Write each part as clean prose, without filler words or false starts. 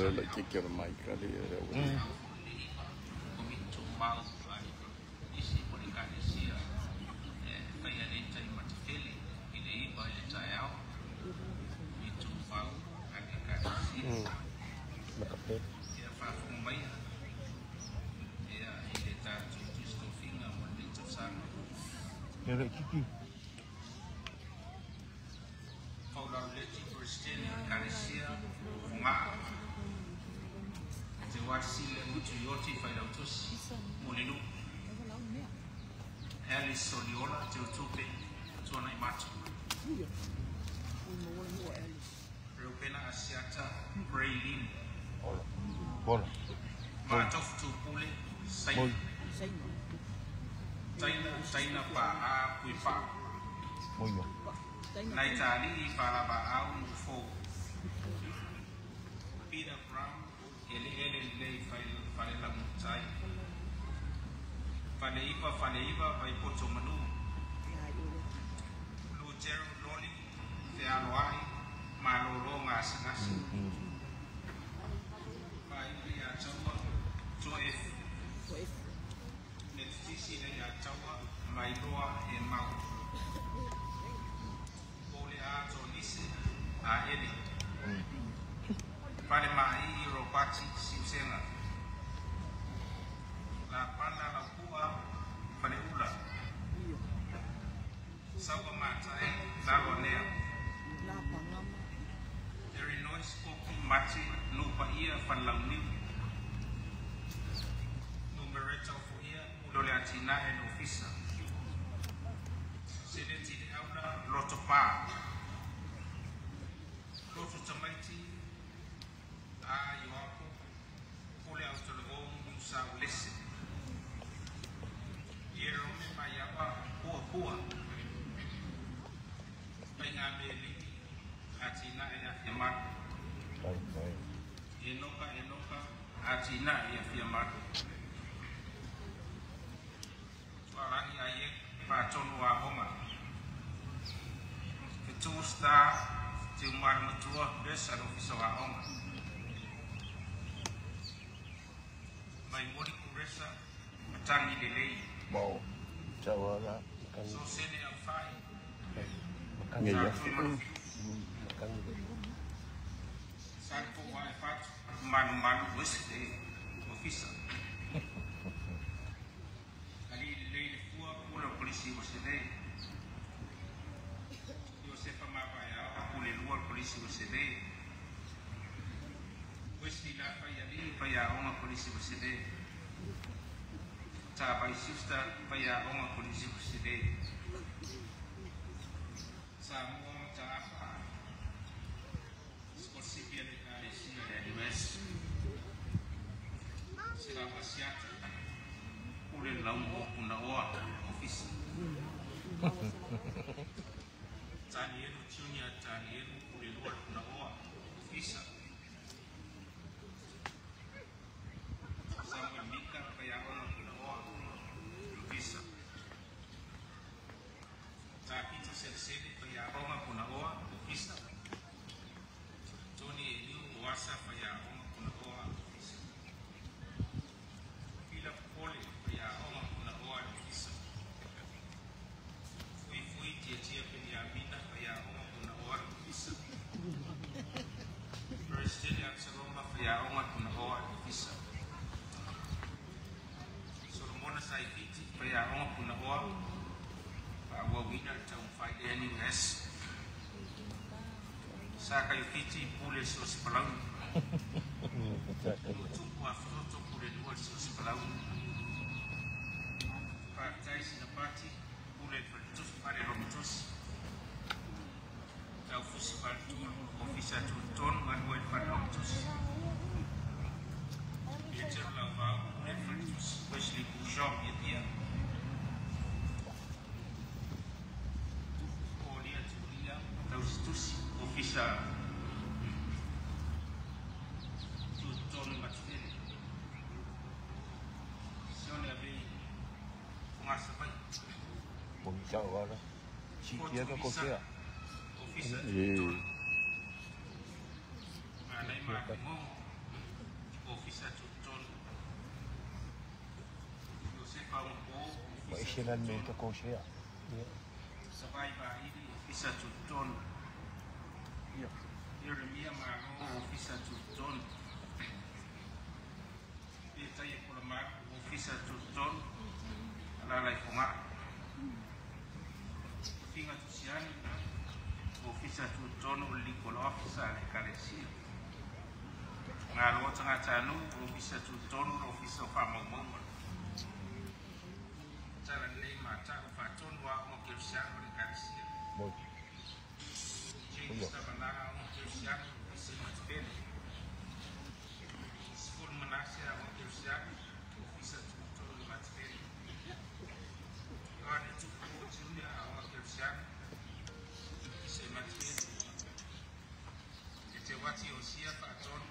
Le kikir mai kali ya. Soliola te utupe tuana i matu. Reupena Asiata Braylin. Bola. Maatofu tupule Saina. Taina taina pa a kui pa. Moio. Naitali i palaba au nufo. Peter Brown ele ele lei fale la mutai. Faleiva faleiva vai poto manu. Lutero Loli te aloai malolo ngasingasi. Vai ia taua toef. Netfisi le ia taua mailoa e mau. Ole a tonise a ele. Fale mai i Robati Siusenga. La pala la pua faleula. Saua matai lalo nea. Erinois koki mati lupa ia fanlauniu. Numereta ofo ia ulole atina e no ofisa. Seneti le aula loto pa. Loto tamaiti a ioapo pule autologo musa ulese. Yerome maiawa pua pua. Painga meli atina e afiamatu. Enoka enoka atina e afiamatu. Tuarangi aie patonu a honga. Fetu sta te umar matua besa no ofisa wa honga. Mai mori kuresa matangi lelei. Mau cawala So sene au fai. Ngeya. Santo wa e fatu manu manu wesi de ofisa. Ali lelei le fua pula polisi wasi de. Josefa Mavaia pule lua polisi wasi de. Wesi la fai ali fai a onga polisi wasi de. Ta pai sista fai a onga polisi wasi de. Samoa ta apa. Scorsipia le Kalesia le US. Sera Asiata. Pule lau o puna oa ofisa. Tanielu Junior Tanielu pule lua puna oa ofisa. Selesele Faiaoga Punaoa Ofisa. Tony Eliu Oasa Faiaoga Punaoa Ofisa. Philip Pole Faiaoga Punaoa Ofisa. Fui Fui Tiatia Peniamina Faiaoga Punaoa Ofisa. President Absaloma Faiaoga Punaoa Ofisa. Solomona Saifiti Faiaoga Punaoa Fa'auauina le taumafai lea NUS. Sa Kaiofiti Pule so se palauni. Tupu Afutoto Pule lua so se palauni. Faafetai Sinapati Pule le Faletosi Fale Lomatosi. Taufusi Faletulu Ofisa Tutotonu Galue le Fale Lomatosi. Petero Lauvao Pule le Faletosi. Wesley Bouchon Piapia. Kolia Tulia Tausitusi Ofisa Tutotonu Matufele. Sione Avei Fogasava'i. Wala. Sikia ka kosea. Ofisa E. Tutotonu Malaima Afimogo Ofisa Tutotonu. Josefa Upo Ma Ofisa ese lan me Tutotonu. ka kosea. Savai Vaili Ofisa Tutotonu. Jeremia Malo Ofisa Tutotonu. Petaia Polamalu Ofisa Tutotonu. Alala i Foga'a. Figa Tusiani Ofisa Tutotonu o le Legal Officer a le Ekalesia. Galoa Tagatanuu Ofisa Tutotonu le Ofisa o Faamaumauga. Talalelei Mata'u Faatonu Aoga Kerisiano o le Ekalesia. Moi. James Tavanaga Aoga Kerisiano Ofisa i Matipele. Sefulu Manase Aoga Kerisiano Ofisa Tutotonu i Matipele. Ioane Tupu Junior Aoga Kerisiano Ofisa i Matipele. E te Wati Osia Faatonu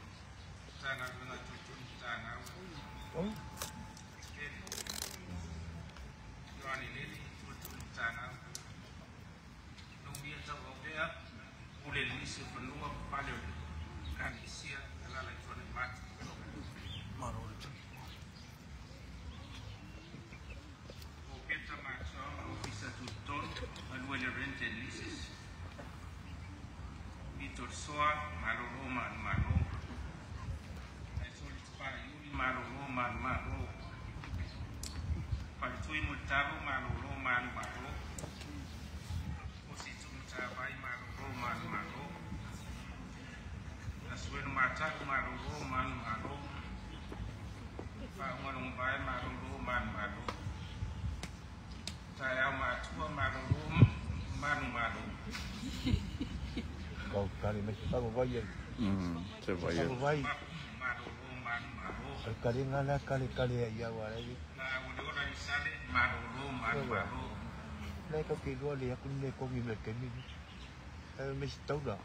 Matagaluega Tutotonu Matagalu Oi. Matipele. Ioane Lele Tulituli Matagalu. Lumia Tauauvea Pule le Nisi o Fanua ma Fale o le Ekalesia Alala i Tuanai O Peta Matoaga Ofisa Tutotonu Galue le Rent and Leases. Vito Soa Malolo Manumalo. Aisoli Tupaiuli Malolo Manumalo. Faletui Mulitalo Malolo Manumalo. Ositu Matavai Malolo Manumalo. Asuelu Mata'u Malolo Manumalo. Fa'auga Malolo Manumalo. Taeao Matua Malolo Manumalo. Kau kali me sa vai. Se vai. Sa vai. Malolo Manumalo. Kali ngala kali kali ya wala. Na ule ola i sale Malolo Manumalo. Le ka ke go le aku le ko mi me ke mi. Me taula.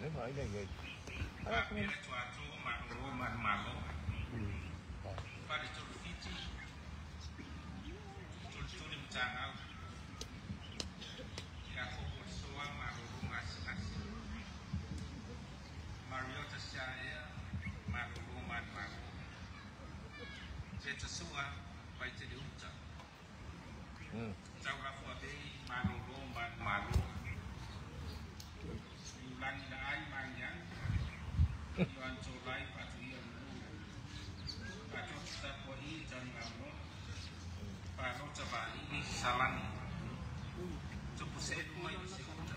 Le mai le ye. Faapea le Tuato Malolo Manumalo. Faletolu Fiti Tulituli Matagau. Iakopo le Soa Malolo Gasegase. Mariota Siaea Malolo Manumalo. Tetasua Vaitele Uta. Taulafuavei Malolo Manumalo. Iulagi Laai Magiagi. Ioane Tolai Faatuia Lulu. Faatoto Tapua'i Tanugamanono. Palota Vaini Salani. Tupuselu mai o Seuta.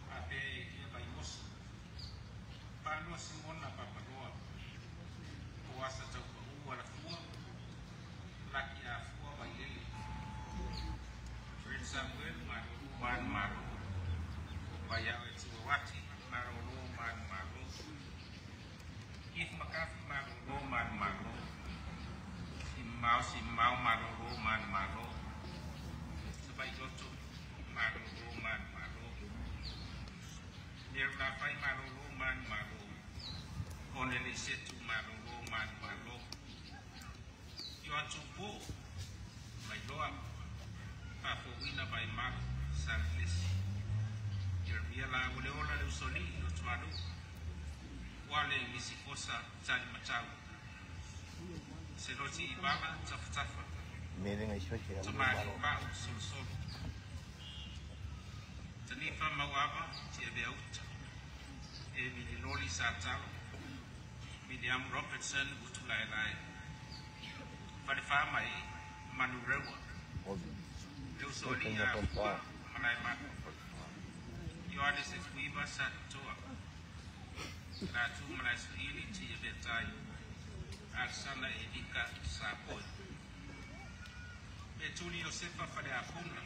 Faapea Elia Vaimoso. Paloa Simona Papaloa. Poasa Taupa'u Alafua. Laki Afua Vailele. Fred Samuel Malolo Manumalo. Vaiao e Tuauati Malolo Manumalo. Keith Makafi Malolo Manumalo. Simao Simao Malolo Manumalo. Savailoto Malolo Manumalo. Leo Lafai Malolo Manumalo. Onele Setu Malolo Malo Ioan Tupu Mailoa Faafo'uina Vaimalo Salelesi Ieremia Lauoleola le usoalii o Tualu'u Uale Misifosa Talimatau Seloti Ivala Tafatafa Tamalii Pa'u Solosolo Tanifa Mauava Tiaveauta Emily Loli Satalo William Robertson Utulaelae Falefā mai Manurewa Le usoalii a Afua Malaemanu Ioane Sefuiva Satoa Latu Malaesu'ili Tiaveatai Alesana Elika Sapoi Petuli Iosefa Faleapuna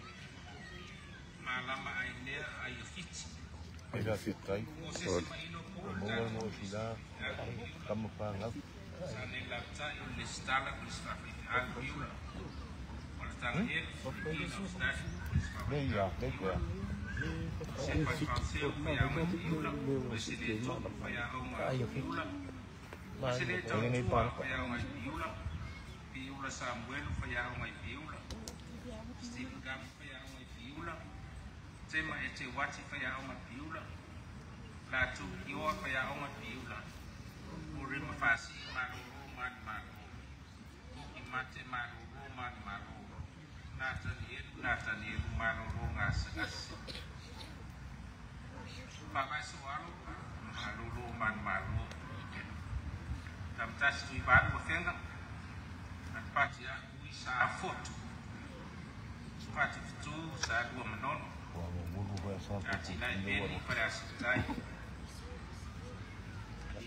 Malama Ainea Aiofiti Mosese Maino Po Sa le lautai o le lesitala o le faifeau Piula O le Tagaelu Filipina o Stasi o le Sefa Faaseu Faiaoga i Piula Weseleto'u Faiaoga i Piula Weseletautua Faiaoga i Piula Piula Samuelu Faiaoga i Piula Stephen Gamu Faiaoga i Piula Tema Ete Uati Faiaoga i Piula Latu Ioa Faiaoga i Piula Urima Faasii Malolo Manumalo Mate Malolo Manumalo Natanielu Natanielu Malolo Gasegase Faavaesoalo Malolo Manumalo Tamatasi Tuivalu Afega Atipati A'ui Sa Afotu Pati Fetu Sa Lua Manono Atinae Meli Faleasitai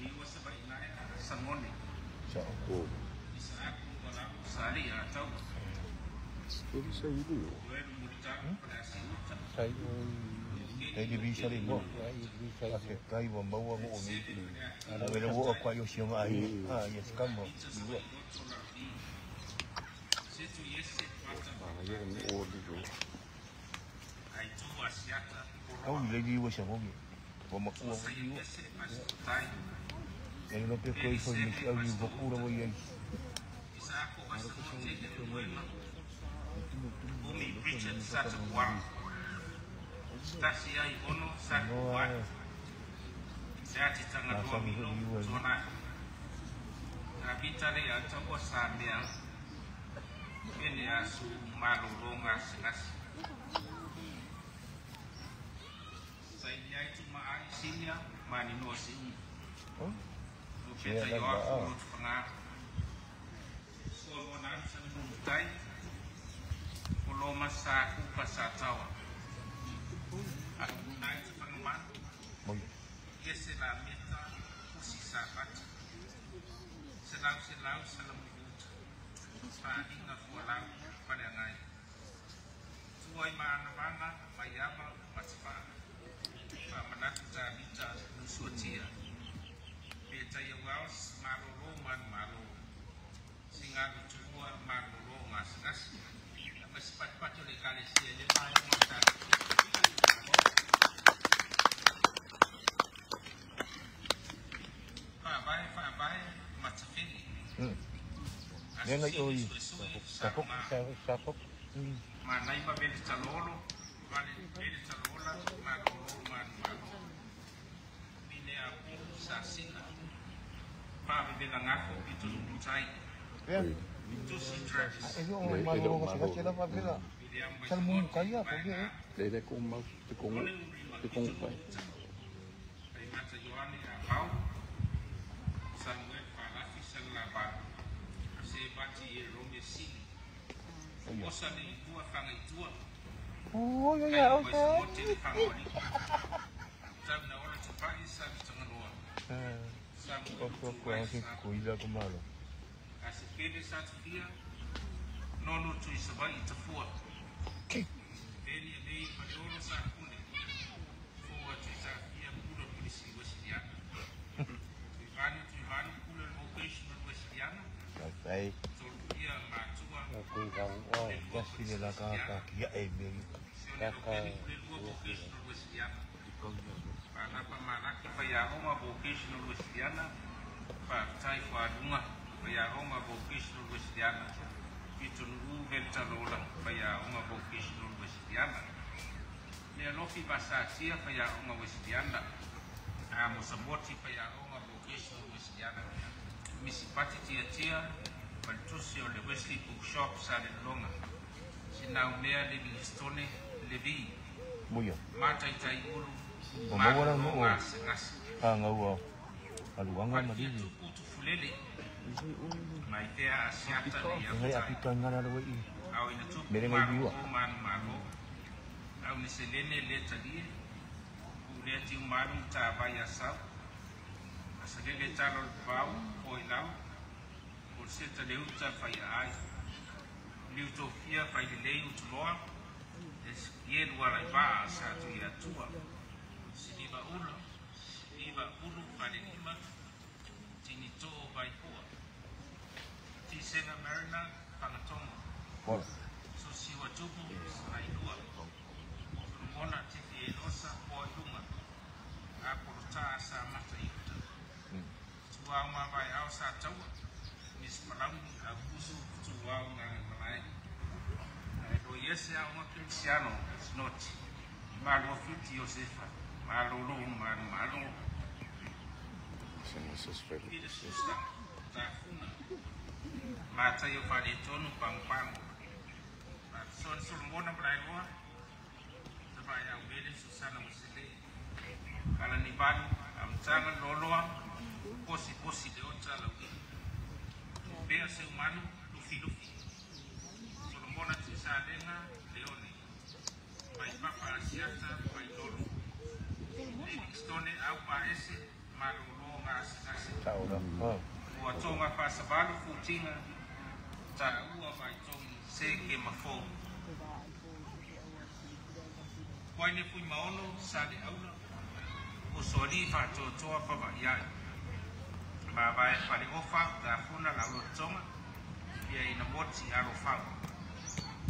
Iua Savaiinaea Sagone Isaaku Valalu Sali Ataua Ioelu Mulitalo Faleasiuta Setu Iese Pata Aitu Asiata Poloa Osa Iese Pasitotai Eliseve Pasitouta Isaako Vasagote Leuluema Umi Richard Satapuala Tasi ai ono Satapuala Se ati Tagaloa Mino Tuanai Tavita le Ataua Samea Pene Asu Malolo Gasegase Saini ai Tumaai Sinia Maninoa Siumu Lopeta Ioafu Lotofaga Sualoanalu Sagalumutai Poloma Sa Kupa Sataoa Alunai Tafagamanu Iese Lameta Pusi Savati Selau Selau Salamuliuta Faaaliga Fualau Faleagai Tua i Maanavaga Maiava Matafaa Faamanatu Tavita Nusuatia Petaia Wells Malolo Manumalo Sigalu Tuua Malolo Gasegase Ma se patupatu o le Ekalesia i lea vaega o tatou. Faavae Faavae Matafele Aso Sili Suesue Saluga Manaima Veletalolo Veletalola Malolo Manumalo Mine Apu Sasina Faavevela Pitolulu Tai Tusi Travis William Waisamote Vaega One Urima Pitolulu Faimata Ioane Avao Samuel Faalafi Sagalava Sebati Ierome Sili Osa le Itua Fagaitua Kaio Waisamote le Fagaoalii Tau na ola Tupai Savitagaloa Samuelu Tuai Sa Asepele Satufia Nono Tui Savai'i Tafua Veni Alei Faleolo Sakune Foa Tui Safia Pula Polisi Uesiliana Tuivanu Tuivanu Pula le Vocational Uesiliana Toluia Matua Pule Lua Polisi Uesiliana Sione Lopeni Pule Lua Vocational Uesiliana Palapa Malaki Faiaoga Vocational Uesiliana Faafetai Fualuga Faiaoga Vocational Wesleyana Pitonuu Veltalola Faiaoga Vocational Wesleyana Lealofi Vasatia Faiaoga Wesleyana Amosamoti Faiaoga Vocational Wesleyana Misipati Tiatia Faletusi o le Wesley Bookshop Salelologa Sinaumea Livingstone Levi Muia. Mataitai Ulu O maua la nuu. Gasegase A ngaua. Aluanga ma lili. Tufulele Maitea Asiata Ngai apita ngana la wei. Au ina tupu Mere ngai biua. manu malo. Au ni selene le talie. Ule tiu malu ta vai asau. Asalele talo le pau o ilau. O se ta le uta fai ai. Liu tofia fai le lei utuloa. Es ielu ala i vaa sa atu i atua. Siliva ula. Siliva ulu fale lima. Tini too vai pua. Tisenga Marina Pangatongo. Wala. So siwa tupu sailua. Solomona tifi elosa po ilunga. Apolota sa mata iuta. Tuau mawai au sa taua. Mis palauni au kusu tuau ngā malai. Lo yese au ngā Cristiano snoti. Malo fiti Josefa. Malo lo malo malo. Peter Schuster Tafuna. Mata yo faletonu pangpango. Son Solomona Brailoa. Sabai au mele Susana Musele. Kalanivalu amtanga loloa. Posi posi le ota lauki. Bea se umanu lufi lufi. Solomona Tisalenga Leone. Pai papa Asiata pai lolo. Livingstone au paese malolo ngase. Tau la. Ua tonga whasavalu futinga ta ua vai tongi se ke mafou. Waine fui maono sa le aula o soali whaatoatoa pawa iai. Mavae whare ofa tā funa la uro tonga ia ina moti aro whau.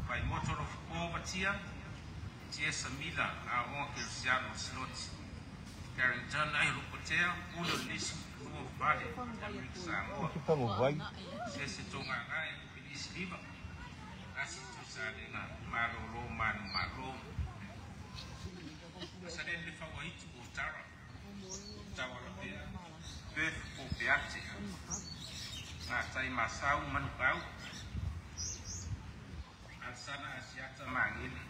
Vai moto ro fuko tia samila a onga Cristiano Sloti. Carrington ai rupotea ulo lisi lua vale Amerika Samoa. Ki pango vai. Se se tonga ngai Felice Liva. Asi tu sa le nga malolo manu malo. Asa le le fawa itu o tara. Tawa la pea. Bef o peate. Ngā tai masau manukau. Alsana asiata mangele.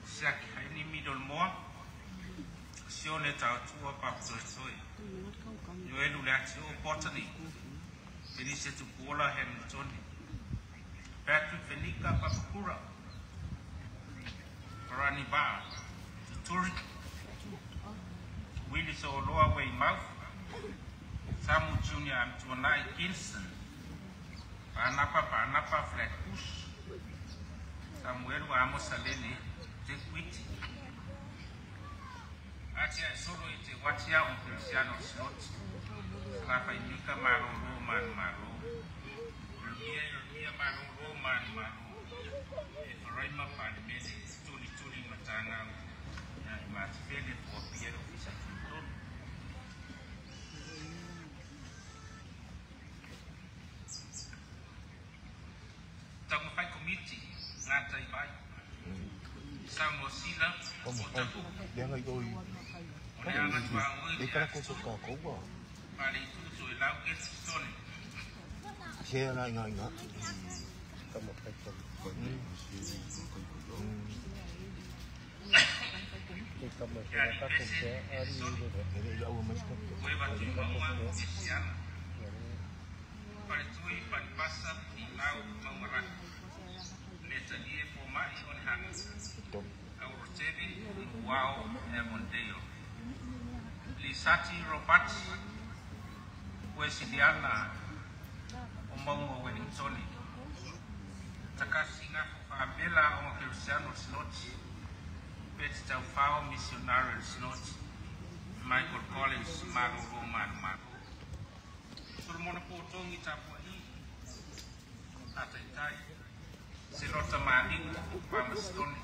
Siaki haini middle moa. Sione tautua papatoetoe. Yoelu le ati o Botany. Felice Tupuola Hamiltoni. Patrick Fenika Papakura. Parani Ba. Tuturi. Willis Oloa Weymouth. Samu Junior Amtuanai Kingston. Panapa Panapa Flatbush. Samuel Amos Alene Tekwiti. Atia solo ite watia o Cristiano Slot. Salafa imika malolo man malo. Lumia lumia malolo man malo. Efraima Palmene tuli tuli matanga. Ya imatifele po piero fisa tutolo. Tangofai komiti ngata ibai. Samo sila Como o tapu. Le ngai oi. O le anga tua oi Le te kala ko so ka ko wa. Pale tutu e lau ke tone. Se ana inga inga. Tama pai ka Kia ni pese soni. Ele ila ua mai ka. Koe watu maunga e siana. Pale tui pale pasa i lau maunga. Le talie po mai o ne hanga. Tom. Au roteve wao e mondeo. Lisati Roberts Wesiliana o maunga Wellingtoni. Takasi ngā whaamela o ngā Cristiano Slot. Peti Taufao Missionary Slot. Michael Collins Malolo Manu Malo. Solomona Pōtongi Tapua I. Ataitai. Selota Māliu Pamastone.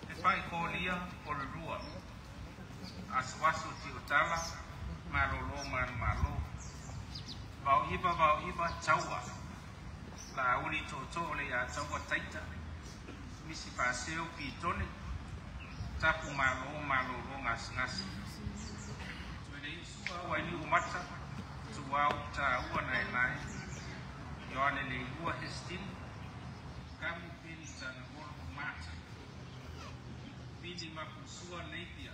Te whai kōlia o le rua. Aswaso te otala, malolo manu malo. Vaoiva Vaoiva Taua. Lauli Toto le ia Taua Taita. Misi Paseo Pitone. Tapu Malo Malo Gasgasi. Tuele Sua Waili Umata. Tuau Taua Nae. Ioane le Ua Hestin. Kamu Peni Tana Mata. Pili Mapusua Leipia.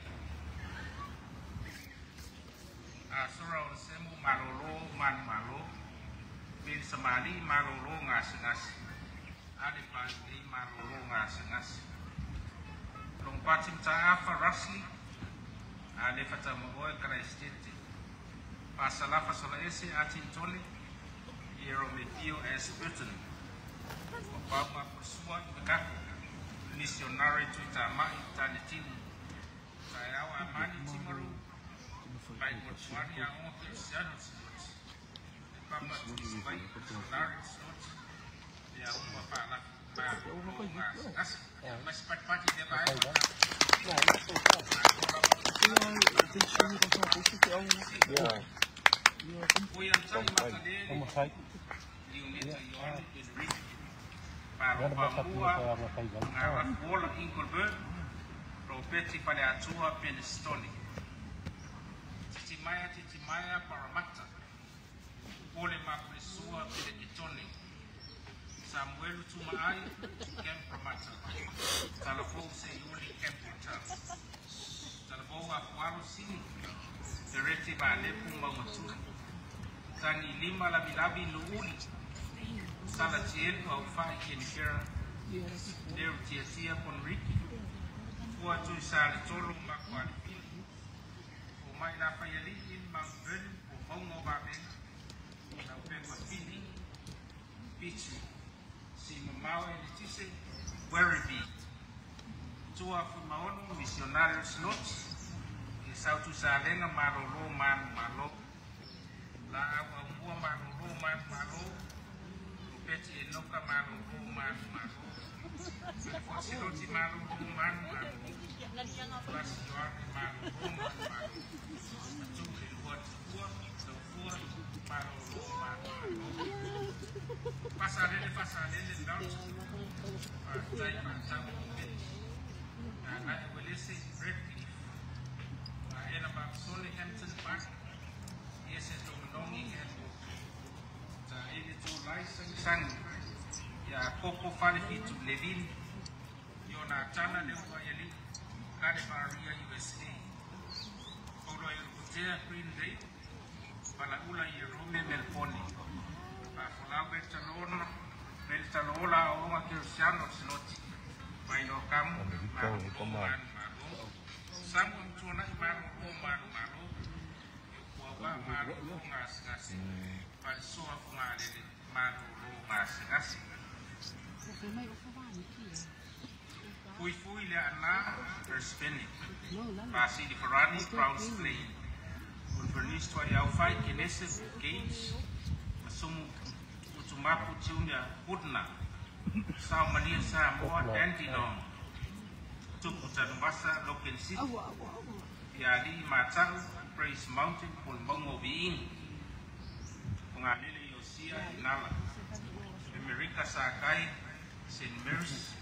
Asura o Semu Malolo Man Malo. Ben Samali Malolo Ngasingasi. Ale Pali Malolo Ngasingasi. Longpatim Taafa Rasli. Ale Fatamoe Kraistete. Pasalafa Sola Ese Atintole. Ieromepio S. Burton. Obama Pusua Mekako. Missionary Tuitamai Tanitini. Taiau Amani Timaru. Pai Motuari Aon Terciano Slot. Papa Tuisbai Missionary Slot. Ia uma fala. Mas pati de vai. Ngā Inkolberg, Roberti Faleatua Penistone. Titimaya Titimaya Paramatta, Ole Mapresua Pelekitone, Samuel Tumaai Kempramata, Talafou Seyuli Kempota, Talafou Afuaro Sini, Terete Balepu Maumatu, Tani Lima Labilabi Luuli, Salatiel Aufai Kenifera, Leo Tiatia Ponriki, Tua Tui Sale Tolo Makualipili, O Mai La Fayali in Mount Vernon, O Maunga Baben, Laupepa Pili, Pitu, Si Mamau e Letise, Werribee, Tua Fumaono, Missionarios Lot, E Sautu Salenga Malolo Manu Malo, La Awa Mua Malolo Manu Malo, Peti Enoka Malolo Manu Malo, Fosiloti Malolo Manu Malo, Lasi Yoane Malolo Manu Malo, Atu Lua Tukua, Taufua Malolo Manu Malo. Pasalele Pasalele Lot, Fatai Fatau Peti, Nai Welese Redcliffe, Ena Mapsole Hampton Park, Ese Tomonongi Handbook. Ta ele tō lai sang ia koko whalefitu Levin Iona Tana Leo Waiali Kare Maria USA Paulo i Rukutea Green Day Palaula i Rome Melpone Pafolau Beltalona Beltalola Aonga Kersiano Sloti Maino Kamu Malo Manu Malo Samu Mtuana i Malo Manu Malo Yokuawa Malo Ngas Ngasi Palisoa Fungalele Malolo Ngas Ngasi Fui Fui Le Ana Erspeni Pasili Farani Browns Plain Unvernis Tua Iau Fai Kenese Gates Masumu Utumapu Tiunia Putna Sao Malia Samoa Dandenong Tupu Tanumasa Loken City Iali Matau Praise Mountain Pulmongo Viing Ngalele Yosia Nala Amerika Sakai St. Mary's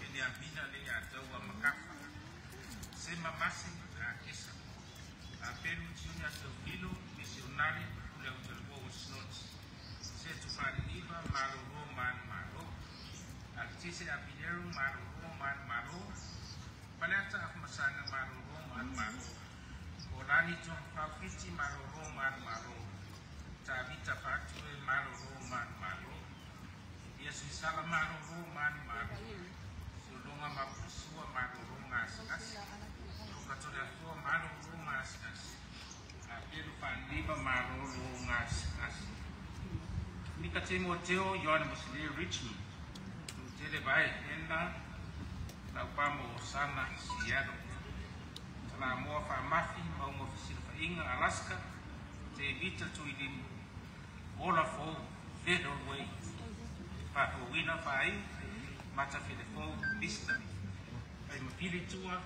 Eliamina le Ataua Makafa Sema Masi Akesa Apelu Junior Teofilo Missionary Ule Utalua Slot Setu Fariniva Malolo Manu Malo Altise Abineru Malolo Manu Malo Palata Afmasanga Malolo Manu Malo Olani Tong Fafiti Malolo Manu Malo Tabita Fatue Malolo Manu Malo Yesu Sala Malolo Manu Malo Sulunga Mapusua Malolo Ngas Ngas Lukatola Fua Malolo Ngas Ngas Apelu Fandiba Malolo Ngas Ngas Nika Timoteo Yohane Musili Richmond Tutele Vai Ena Laupamo Osana Seattle Talamoa Faamafi Maunga Fisilifainga Alaska Te Vita Tuilimu Ola Fou Federal Way Pahuina Fai Matafilefou Vista Pai Mapili Tua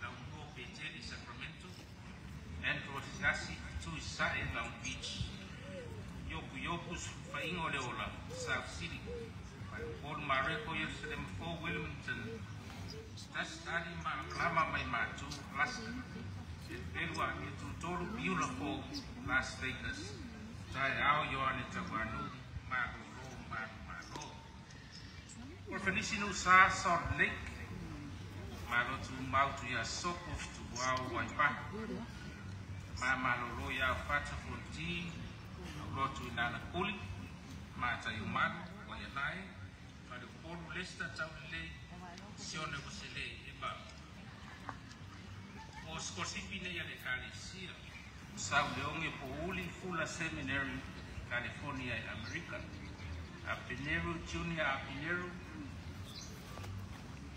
Laumua Peteli Sacramento Andrew Siasi Tuisae Long Beach Yoku Taumafaiga o le Ola, South City. Faleupolu Mareko, Ierusalema Fou, Wilmington. Tasi tali ma akalama mai Matu, Alaska. Pelupelu Apia Tutolu, Piula Fou, Las Vegas. Taeao Ioane Tauanuu, malolo manumalo. O le fanisi Nuusā, Salt Lake. Malo tumau Tuiasopo, Fetuao, Waipahu. Ma malolo ia Fata Fonti, Lotu i Nanakuli, Mataiumalu, Waianae, Faleupolu Lester Taulelei, Sione Uselei, Eva. O sikolasipi nei a le Ekalesia, Sauleoge Pouli, Fuller Seminary, California i Amerika. Apeneru Junior Apeneru,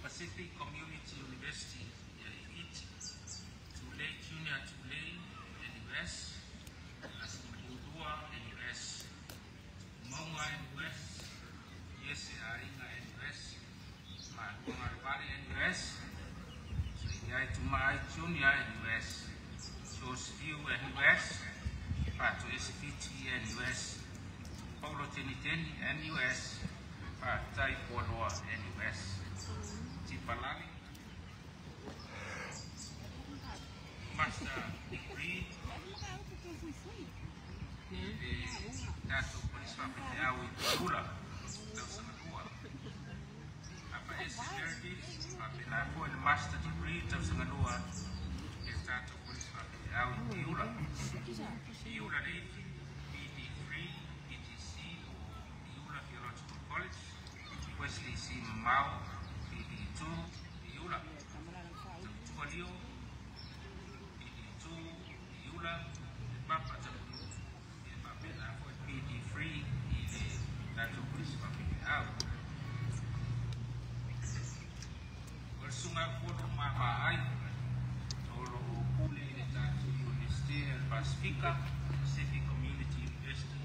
Pacific Community University ia Iti. Tulei Junior Tulei, NUS, Asimaliulua, NUS, Mauga NUS, Iese Aiga NUS, Maluga Vale NUS, Saiai Tumaai Junior NUS, George View NUS, Fato SPT NUS, Paulo Teniteni NUS, Fatai Pualoa NUS, Tipalali, Master Degree, le tatou Polisi Faafeteau i Piula, tausaga lua. Afaese Meredith, faapena foi le Master Degree tausaga lua i le tatou Polisi Faafeteau i Piula. Piula Leifi, PD3, PTC o Piula Theological College, Wesley C. Mamao, PD2, Piula. Tautua Lio, PD2, Piula, le Papa Tapunuu, ia faapena foi PD3 i le tatou Polisi Faafeteau. O le susuga Upolu Mavaai, o lo o pule i le tatou Iunivesite a le Pasefika, Pacific Community University,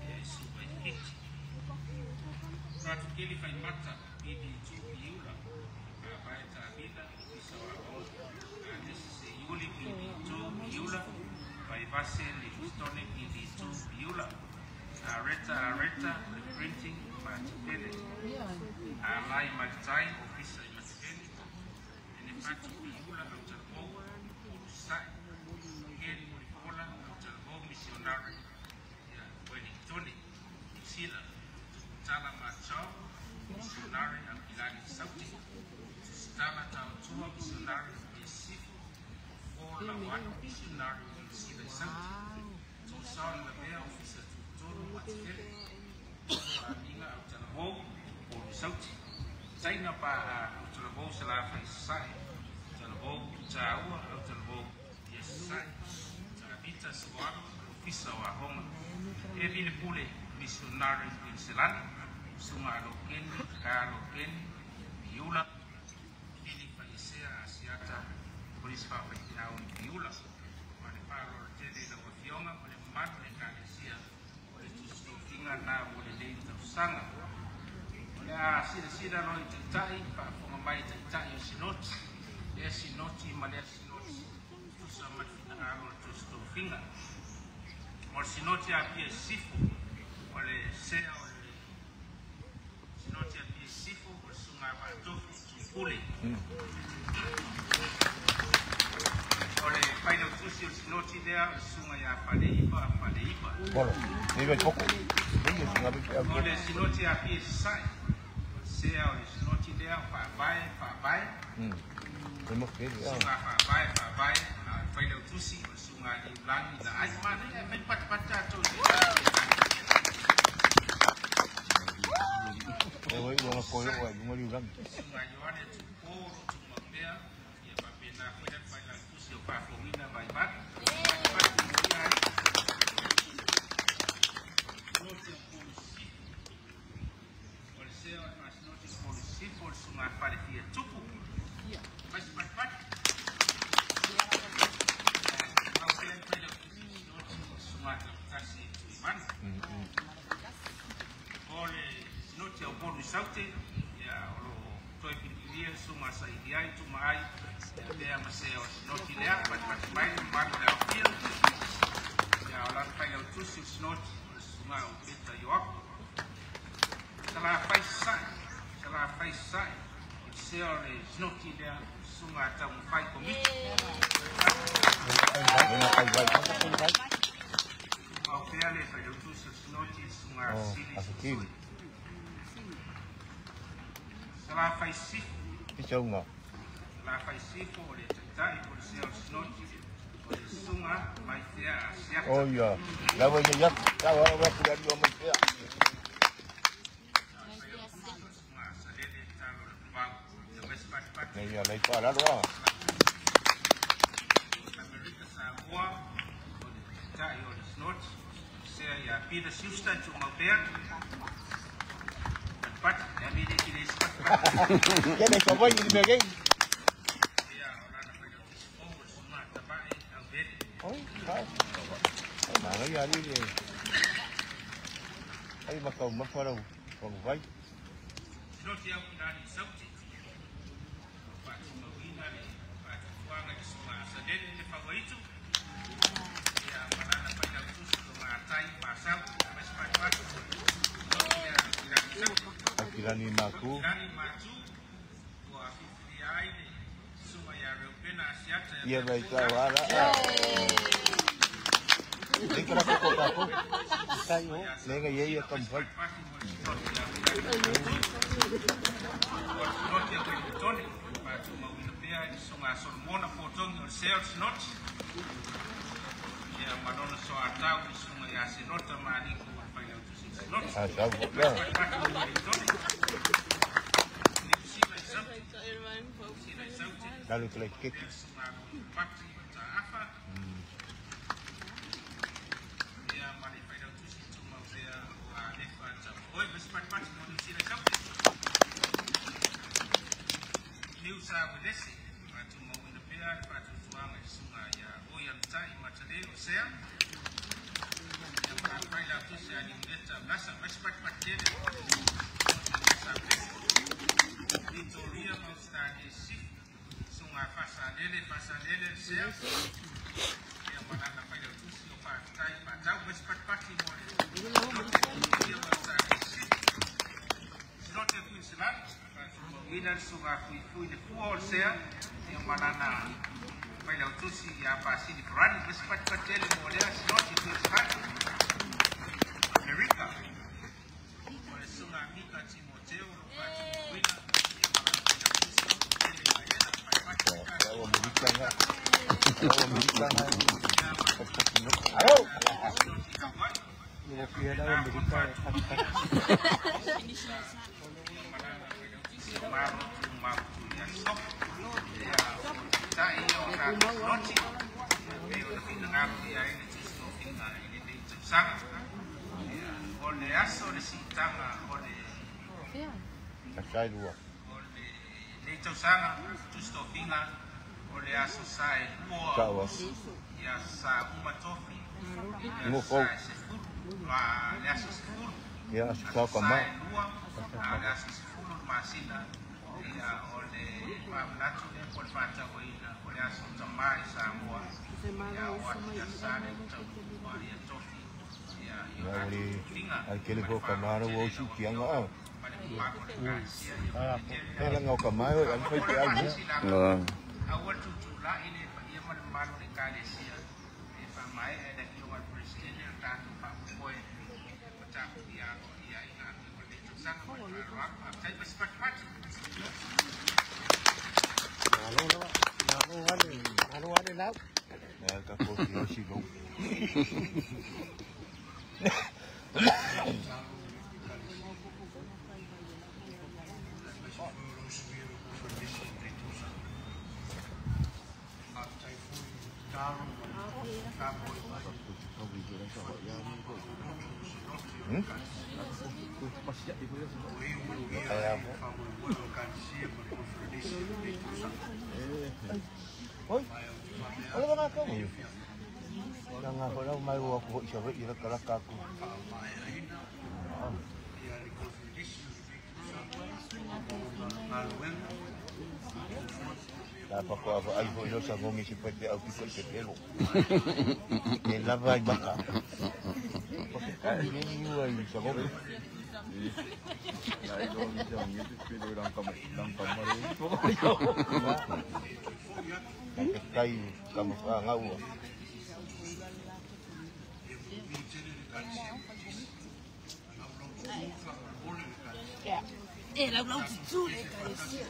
ia i Suva i Fiti. Ratu Keli Faimata, PD2 Piula, Faavae Tavila, Ofisa o Aoga. Anesi Seiuli, PD2 Piula, Vaivase Livingstone, PD2 Piula. Areta Areta, Reprinting, Matipele. Alai Malitai, Ofisa i Matipele. Enefatu Piula, Autalavou, Ulusai. Ken Mulipola, Autalavou, Missionary, ia Wellingtone, Sila. Tala Machau, Missionary, Aukilani Sauti. Tusitala Tautua, Missionary, Sifu. O Lawani, Missionary, Sila Sauti. Tusaon Lavea, Ofisa Tutolu, Matipele. Amiga Autalavou, Polu Sauti. Taina Paa Autalavou, Salafai Sasae. Autalavou, Taua, Autalavou, Sasae. Tavita Soalo, Ofisa o Aoga. Evile Pule, Missionary Queensland. Suga Alokeni, Ka Alokeni, Piula. Pili Faisea Asiata, Polisi Faafeteau i Piula. Ma le faaaloalo tele i lau afioga ma le mamalu o le Ekalesia o le tusitofiga na mo lenei tausaga. O le a silasila loa i taitai, faafofoga mai i taitai o sinoti, lea sinoti ma lea sinoti, tusa ma le finagalo o le tusitofiga. O le sinoti a Apia Sisifo, o le sea o le sinoti a Apia Sisifo, o le susuga a Vaatofi Tupule. O le failautusi o le sinoti lea, o le susuga ia Faleiva Faleiva. O le sinoti a Apia Sasae, o le sea o le sinoti lea, o Faavae Faavae. Susuga Faavae Faavae, a o le failautusi o le susuga a Liulagi Laai. Manaia e fai patapata tatou i le Susuga Ioane Tupo o lo o tumau pea, ia faapena foi le failautusi o Faafogiga Vaivai. Patapata molia ai. Sinoti o Upolu Sisifo. O le sea o le faasinoti o Upolu Sisifo, o le susuga a Falefia Tupu. Fai se patapata. Tumau pea le failautusi o sinoti, o le susuga a Lautasi Tuimana. O le sinoti a Upolu Saute, ia o lo o toe filifilia le susuga a Sailiai Tumaai e avea ma sea o le sinoti lea. Patipati mai le mamalu o le aofia. Ia o lana failautusi o le Sinoti, o le Susuga o Peta Ioapo. Salafai Sasae, Salafai Sasae, o le sea o le Sinoti lea, Susuga a Taumafai Komiti. Tumau pea le failautusi o le Sinoti, le Susuga a Sili Suisui. Salafai Sisifo. Salafai Sisifo o le Taitai po o le sea o le Sinoti, o le Susuga Maifea Asiata. Oh ia, lawa ia ia, lawa lawa ku ali o mai pea. Nei ia lei pa la roa. Amerika Samoa, o le Taitai o le Sinoti, sea ia Peter Schuster tumau pea. Patipati, e amile ki le isi patipati. Ke nei ka vai ni me ge. Ia, o lana failautusi fou o le Susuga Tapae Auvele. Oi, kai. Ai ma ngai ali le. Ai ma kau ma farau. Ko vai. Sinoti au kilani i Sauti. O faatumauina le faatufuaga i le Susuga Asalele le Fauaitu. Ia, ma lana failautusi o Matai Masau. Mai se patipati. Sinoti lea au kilani i Sauti. Akilani Matu. Kilani Matu, ua filifilia ai le Susuga ia Reupena Asiata Ia vai ta wala. Nei kara ko ko ko. Tai ho, nei ngai ia kam vai. Sinoti au Wellingtone, faatumauina pea i le Susuga a Solomona Fotogi o le sea o le Sinoti. Ia, ma lona soatau le Susuga ia Senota Maliko o le failautusi o le Sinoti. Ah, sa vo. Ya. Patipati mo Wellingtone. Niu Sila i Sauti. Sila i Sauti. Lalu kele ke. Lea Susuga Pati Mataafa. Ia, ma le failautusi tumau pea o Alefa Tauoe. Ma se patipati mo Niu Sila i Sauti. Niu Sa Uelese, faatumauina pea le faatuatuaga i le Susuga ia Oi Anatai Matale o sea. Ia, ma lana failautusi a Niuleta Lasa. Ma se patipati tele mo Niu Sa Uelese. Victoria ma Ausetalia i Sisifo, Susuga Fasalele Fasalele le sea. Ia, ma lana failautusi o Faafetai Faatau. Ma se patipati mo le Victoria ma Ausetalia i Sisifo. Sinoti o Queensland, faatumauina le Susuga Fuifui le Fua o le sea. Ia, ma lana failautusi ia Pasili Farani. Ma se patipati tele mo lea Sinoti o Queensland. Amerika, o le Susuga Mika Timoteo o lo faatumauina. Ia, ma lana failautusi Ele Vaena. Patipati Lawa Amerika nga. Lawa Amerika nga. Aro. Ia O le aso le siitaga o le Sai lua. o lenei tausaga tusi tofiga o le aso sa e 2 Sa o wa. Ia sa uma tofi le Mo aso fou. sa e 10 ma le aso 10 Ia aso sa aso ka sa ma. e 2 a le aso 10 le masina. Ia, o le faamanatu lea po o le faatauaina o le aso tamā i Samoa. Ia, o atu sa le utaua ia tofi ia i o Ia tatou uri. tofiga Ai kele ma le ko ka mara faaaloalo wo tele si lau kianga afioga a. ma le mamalu o le Ekalesia ia manuia tele He la ngau ka mai o an fai o te le au ni. faasilasila Ah. aua le tutulai le paia ma le mamalu o le Ekalesia e faamaea e le afioga i le Peresetene o le tatou faamoemoe ma tapuia aloaia ai galuega o lenei tausaga ma le faaaloalo. Faafetai ma se patipati. Ia ka ko ki o si lo. Ai mo. Oi. Ala nga ka mo. Wala nga ko lang mai wa ko isa i la kala ka ko. Faatoa vaai foi lea o sagogi i se faifeau pito i pepelo e lava ai maka. O se kani le niu ai sagogi. Faafetai tama fanau. E lau lau tutu le ekalesia.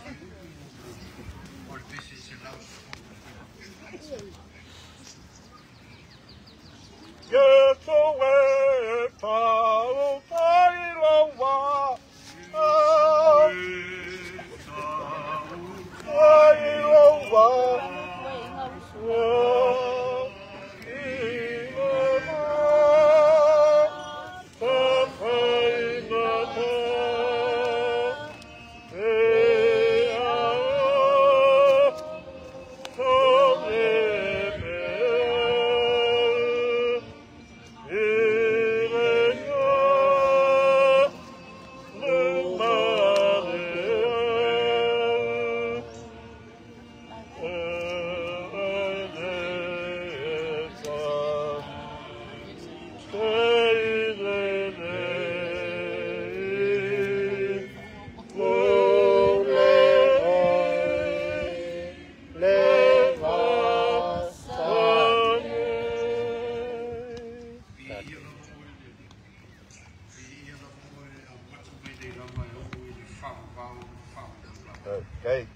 Okay.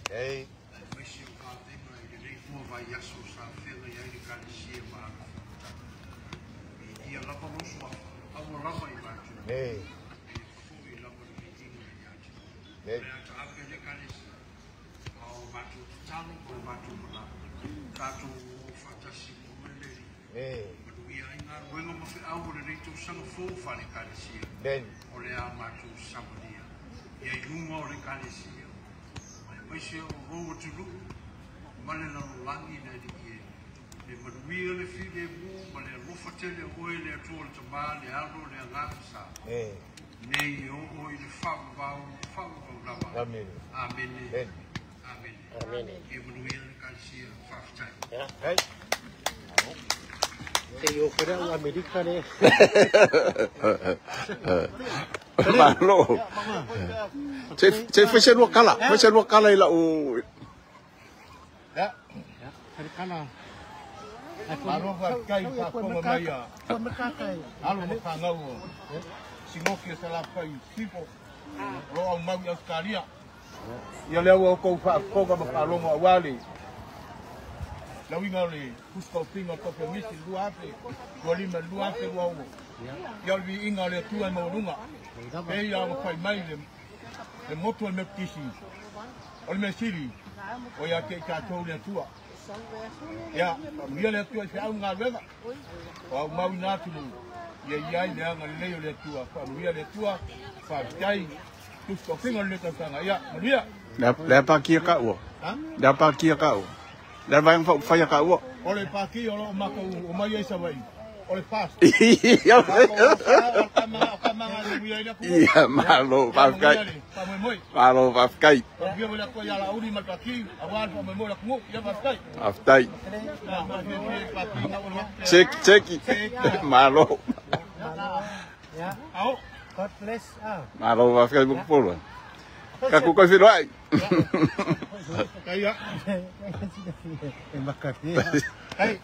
Hey. Hey. Hey. Hey. Ben. O le a matou samalia. Ia i luga o le ekalesia. Aemaise o lou atunuu ma le lalolagi le alii e. Le manuia le filemu ma le alofa tele o oe le Atua o le Tamā, le Alo, le Agaga Sa. Nei e oo i le faavavau, faavavau lava. Amene. Amene. Ben. Amene. Amene. Ia manuia le ekalesia. Faafetai. Hey. Te i o fere au Amerika le. Malo. Se fai se lua kala, fai se lua kala i lau. Ya. Fere kala. Malo faafetai i faafofoga mai a alo ma fanau o Sigoki o Salafai Sifo o lo aumau i Ausetalia. Ia lea ua outou faafofoga ma faalogo auā le lauiga o le tusitaofiga o le tofi o misi 2025 2026. Ia o le viiga o le Atua e maualuga. E ia ua fai mai le motu o le Metotisi o le measili o ia te i tatou le Atua. Ia, faamanuia le Atua i feau ma galuega. O aumau ina atunuu, ia i ai le agalelei o le Atua. Faamanuia le Atua, faafetai, tusitaofiga o lenei tausaga. Ia, manuia. Le pākia ka ua. Le pākia ka ua. Le vaega faaupufai ka ua. O le pāki o loo matou o mai ai Savaii, o le fast. Ia, O kamaga le ai le atunuu. Ia, malo, faafetai. Faamoemoe. Malo, faafetai. Faamanuia foi le Atua ia Laauli ma le Pāki, auā le faamoemoe o le atunuu. Ia, faafetai. Faafetai. Ia, faafetai le Pāki na ua Cheki, cheki. Malo. Ya. Ao. God bless. Ah. Malo, faafetai Mukupola. Ka ku koe whiroai. Kai ia. E makari. Kai.